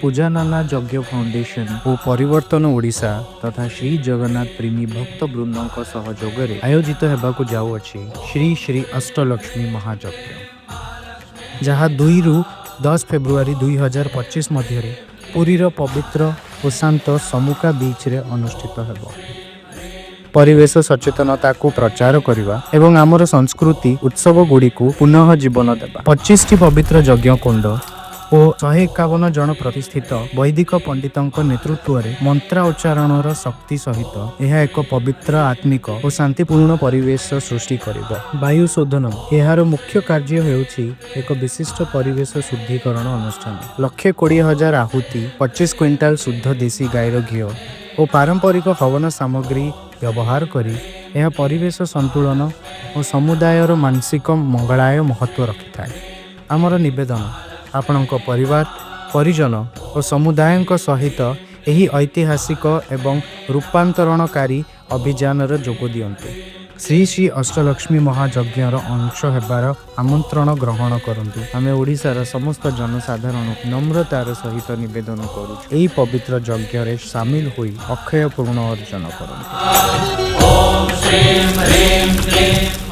ପୂଜାନାନା ଯଜ୍ଞ ଫାଉଣ୍ଡେସନ ଓ ପରିବର୍ତ୍ତନ ଓଡ଼ିଶା ତଥା ଶ୍ରୀ ଜଗନ୍ନାଥ ପ୍ରେମୀ ଭକ୍ତ ବୃନ୍ଦଙ୍କ ସହଯୋଗରେ ଆୟୋଜିତ ହେବାକୁ ଯାଉଅଛି ଶ୍ରୀ ଶ୍ରୀ ଅଷ୍ଟଲକ୍ଷ୍ମୀ ମହାଯଜ୍ଞ, ଯାହା 2ରୁ 10 ଫେବୃଆରୀ 2025 ମଧ୍ୟରେ ପୁରୀର ପବିତ୍ର ଓ ଶାନ୍ତ ଶାମୁକା ବିଚ୍ରେ ଅନୁଷ୍ଠିତ ହେବ। ପରିବେଶ ସଚେତନତାକୁ ପ୍ରଚାର କରିବା ଏବଂ ଆମର ସଂସ୍କୃତି ଉତ୍ସବ ଗୁଡ଼ିକୁ ପୁନଃ ଜୀବନ ଦେବା। 25ଟି ପବିତ୍ର ଯଜ୍ଞ କୁଣ୍ଡ ଓ 151 ଜଣ ପ୍ରତିଷ୍ଠିତ ବୈଦିକ ପଣ୍ଡିତଙ୍କ ନେତୃତ୍ୱରେ ମନ୍ତ୍ର ଉଚ୍ଚାରଣର ଶକ୍ତି ସହିତ ଏହା ଏକ ପବିତ୍ର, ଆତ୍ମିକ ଓ ଶାନ୍ତିପୂର୍ଣ୍ଣ ପରିବେଶ ସୃଷ୍ଟି କରିବ। ବାୟୁ ଶୋଧନ ଏହାର ମୁଖ୍ୟ କାର୍ଯ୍ୟ ହେଉଛି ଏକ ବିଶିଷ୍ଟ ପରିବେଶ ଶୁଦ୍ଧିକରଣ ଅନୁଷ୍ଠାନ। 1,20,000 ଆହୁତି, 25 କ୍ୱିଣ୍ଟାଲ ଶୁଦ୍ଧ ଦେଶୀ ଗାଈର ଘିଅ ଓ ପାରମ୍ପରିକ ହବନ ସାମଗ୍ରୀ ବ୍ୟବହାର କରି ଏହା ପରିବେଶ ସନ୍ତୁଳନ ଓ ସମୁଦାୟର ମାନସିକ ମଙ୍ଗଳାୟ ମହତ୍ଵ ରଖିଥାଏ। ଆମର ନିବେଦନ, ଆପଣଙ୍କ ପରିବାର, ପରିଜନ ଓ ସମୁଦାୟଙ୍କ ସହିତ ଏହି ଐତିହାସିକ ଏବଂ ରୂପାନ୍ତରଣକାରୀ ଅଭିଯାନରେ ଯୋଗ ଦିଅନ୍ତୁ। ଶ୍ରୀ ଶ୍ରୀ ଅଷ୍ଟଲକ୍ଷ୍ମୀ ମହାଯଜ୍ଞର ଅଂଶ ହେବାର ଆମନ୍ତ୍ରଣ ଗ୍ରହଣ କରନ୍ତୁ। ଆମେ ଓଡ଼ିଶାର ସମସ୍ତ ଜନସାଧାରଣ ନମ୍ରତାର ସହିତ ନିବେଦନ କରୁଛୁ, ଏହି ପବିତ୍ର ଯଜ୍ଞରେ ସାମିଲ ହୋଇ ଅକ୍ଷୟ ପୁଣ୍ୟ ଅର୍ଜନ କରନ୍ତୁ। ॐ श्रीं ह्रीं क्लीं।